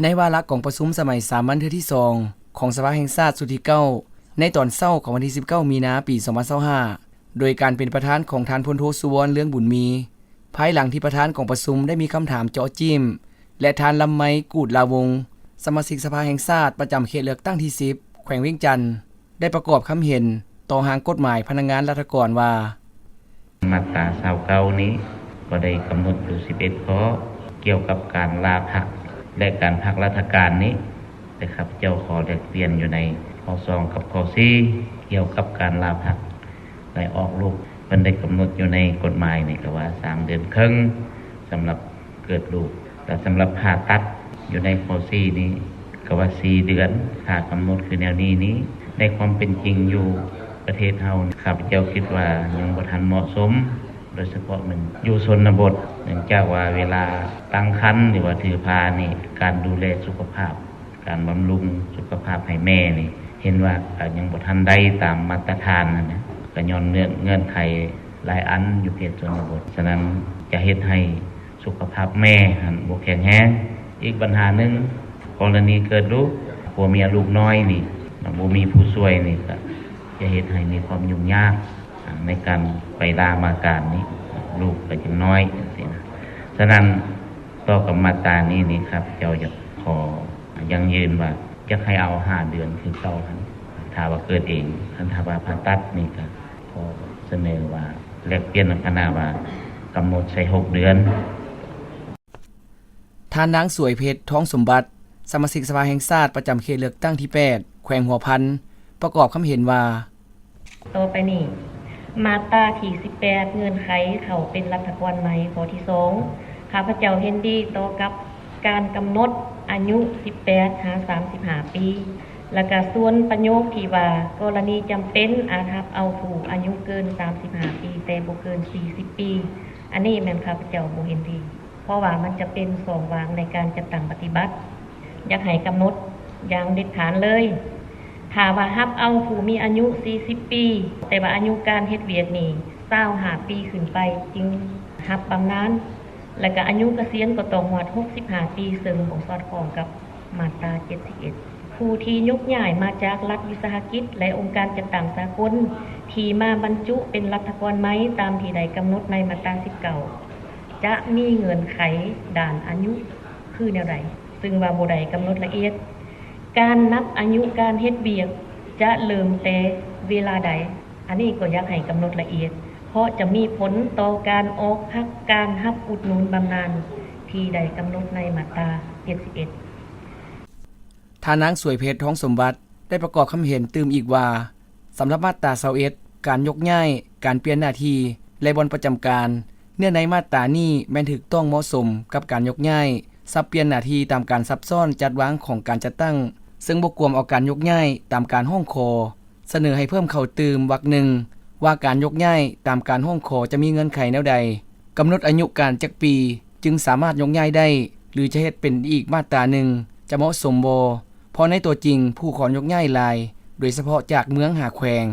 ໃນວາລະກອງປະຊຸມສະໄໝສາມັນເທື່ອທີສອງ ຂອງສະພາແຫ່ງຊາດຊຸດທີເກົ້າ ໃນຕອນເຊົ້າຂອງວັນທີສິບເກົ້າ ມີນາ ປີສອງພັນຊາວຫ້າ ໂດຍການເປັນປະທານຂອງທ່ານ ພົນໂທ ສຸວອນ ເລືອງບຸນມີ, ພາຍຫຼັງທີ່ປະທານກອງປະຊຸມໄດ້ມີຄຳຖາມເຈາະຈີ້ມ ແລະ ທ່ານ ລຳໄມ ກູດລາວົງ ສະມາຊິກສະພາແຫ່ງຊາດປະຈຳເຂດເລືອກຕັ້ງທີສິບ ແຂວງວຽງຈັນ ໄດ້ປະກອບຄຳເຫັນຕໍ່ຮ່າງກົດໝາຍພະນັກງານລັດຖະກອນວ່າ ມາດຕາຊາວເກົ້ານີ້ກໍໄດ້ກຳນົດຢູ່ສິບເອັດຂໍ້ ກ່ຽວກັບການລາພັກ ແລະ ການພັກລາຊະການນີ້ ແຕ່ຂ້າພະເຈົ້າຂໍແລກປ່ຽນຢູ່ໃນຂໍ້ສອງກັບຂໍ້ສີ່ ກ່ຽວກັບການລາພັກ ແລະ ອອກລູກ ເພິ່ນໄດ້ກຳນົດຢູ່ໃນກົດໝາຍນີ້ກໍວ່າສາມເດືອນເຄິ່ງ ສຳລັບເກີດລູກ ແລະ ສຳລັບຜ່າຕັດຢູ່ໃນຂໍ້ສີ່ນີ້ ກໍວ່າສີ່ເດືອນ ຖ້າກຳນົດຄືແນວນີ້ນີ້ ໃນຄວາມເປັນຈິງຢູ່ປະເທດເຮົາ ຂ້າພະເຈົ້າຄິດວ່າຍັງບໍ່ທັນເໝາະສົມ ໂດຍສະເພາະແມ່ນຢູ່ຊົນນະບົດ ເນື່ອງຈາກວ່າເວລາຕັ້ງຄັນ ຫຼືວ່າຖືພານີ້ ການດູແລສຸຂະພາບ ການບຳລຸງສຸຂະພາບໃຫ້ແມ່ນີ້ ເຫັນວ່າກໍຍັງບໍ່ທັນໄດ້ຕາມມາດຕະຖານຫັ້ນນະ ກໍຍ້ອນເງື່ອນ ເງື່ອນໄຂຫຼາຍອັນຢູ່ເຂດຊົນນະບົດ ສະນັ້ນຈະເຮັດໃຫ້ສຸຂະພາບແມ່ຫັ້ນບໍ່ແຂງແຮງ. ອີກບັນຫາໜຶ່ງ ກໍລະນີເກີດລູກ ຜົວເມຍລູກນ້ອຍນີ້ ບໍ່ມີຜູ້ຊ່ວຍນີ້ ກໍຈະເຮັດໃຫ້ມີຄວາມຫຍຸ້ງຍາກໃນການໄປລາມາການນີ້ ລູກກໍຍັງນ້ອຍຈັ່ງຊີ້ນະ. ສະນັ້ນ ຕໍ່ກັບມາດຕານີ້ນີ້ ຂ້າພະເຈົ້າຢາກຂໍຢັ້ງຢືນວ່າ ຢາກໃຫ້ເອົາຫ້າເດືອນຄືເກົ່າຫັ້ນ ຖ້າວ່າເກີດເອງ ຄັນຖ້າວ່າຜ່າຕັດນີ້ ກໍຂໍສະເໜີວ່າ ແລກປ່ຽນນຳຄະນະວ່າ ກຳນົດໃສ່ຫົກເດືອນ. ທ່ານນາງ ສວຍເພັດ ທອງສົມບັດ ສະມາຊິກສະພາແຫ່ງຊາດປະຈຳເຂດເລືອກຕັ້ງທີແປດ ແຂວງຫົວພັນ ປະກອບຄຳເຫັນວ່າ ຕໍ່ໄປນີ້ ມາດຕາທີສິບແປດ ເງື່ອນໄຂເຂົ້າເປັນລັດຖະກອນໃໝ່ ຂໍ້ທີສອງ ຂ້າພະເຈົ້າເຫັນດີຕໍ່ກັບການກຳນົດອາຍຸສິບແປດຫາສາມສິບຫ້າປີ ແລະ ກະສ່ວນປະໂຫຍກທີ່ວ່າ ກໍລະນີຈຳເປັນອາດຮັບເອົາຜູ້ອາຍຸເກີນສາມສິບຫ້າປີ ແຕ່ບໍ່ເກີນສີ່ສິບປີ ອັນນີ້ແມ່ນຂ້າພະເຈົ້າບໍ່ເຫັນດີ ເພາະວ່າມັນຈະເປັນຊ່ອງວ່າງໃນການຈັດຕັ້ງປະຕິບັດ. ຢາກໃຫ້ກຳນົດຢ່າງເດັດຂາດເລີຍ ຖ້າວ່າຮັບເອົາຜູ້ມີອາຍຸສີ່ສິບປີ ແຕ່ວ່າອາຍຸການເຮັດວຽກນີ້ຊາວຫ້າປີຂຶ້ນໄປ ຈຶ່ງຮັບບຳນານ ແລະ ກະອາຍຸກະສຽນກໍຕ້ອງຮອດຫົກສິບຫ້າປີ ເຊິ່ງບໍ່ສອດຄ່ອງກັບມາດຕາເຈັດສິບເອັດ. ຜູ້ທີ່ຍົກຍ້າຍມາຈາກລັດວິສາຫະກິດ ແລະ ອົງການຈັດຕັ້ງສາກົນ ທີ່ມາບັນຈຸເປັນລັດຖະກອນໃໝ່ຕາມທີ່ໄດ້ກຳນົດໃນມາດຕາສິບເກົ້າ ຈະມີເງື່ອນໄຂດ້ານອາຍຸຄືແນວໃດ ຊຶ່ງວ່າບໍ່ໄດ້ກຳນົດລະອຽດ. ການນັບອາຍຸການເຮັດວຽກຈະເລີ່ມແຕ່ເວລາໃດ? ອັນນີ້ກໍຢາກໃຫ້ກຳນົດລະອຽດ ເພາະຈະມີຜົນຕໍ່ການອອກພັກການຮັບອຸດໜູນບຳນານທີ່ໄດ້ກຳນົດໃນມາດຕາເຈັດສິບເອັດ. ທ່ານນາງ ສວຍເພັດ ທອງສົມບັດ ໄດ້ປະກອບຄຳເຫັນຕື່ມອີກວ່າ ສຳລັບມາດຕາຊາວເອັດ ການຍົກຍ້າຍ, ການປ່ຽນໜ້າທີ່ ແລະ ບ່ອນປະຈຳການ ເນື້ອໃນມາດຕານີ້ແມ່ນຖືກຕ້ອງເໝາະສົມກັບການຍົກຍ້າຍ, ສັບປ່ຽນໜ້າທີ່ຕາມການສັບຊ້ອນຈັດວາງຂອງການຈັດຕັ້ງ, ເຊິ່ງບໍ່ກວມເອົາການຍົກຍ້າຍຕາມການຮ້ອງຂໍ. ສະເໜີໃຫ້ເພີ່ມເຂົ້າຕື່ມວັກໜຶ່ງວ່າ ການຍົກຍ້າຍຕາມການຮ້ອງຂໍຈະມີເງື່ອນໄຂແນວໃດ, ກຳນົດອາຍຸການຈັກປີຈຶ່ງສາມາດຍົກຍ້າຍໄດ້ ຫຼື ຈະເຮັດເປັນອີກມາດຕາໜຶ່ງ ຈະເໝາະສົມບໍ່? ເພາະໃນຕົວຈິງຜູ້ຂໍຍົກຍ້າຍຫຼາຍ ໂດຍສະເພາະຈາກເມືອງຫາແຂວງ.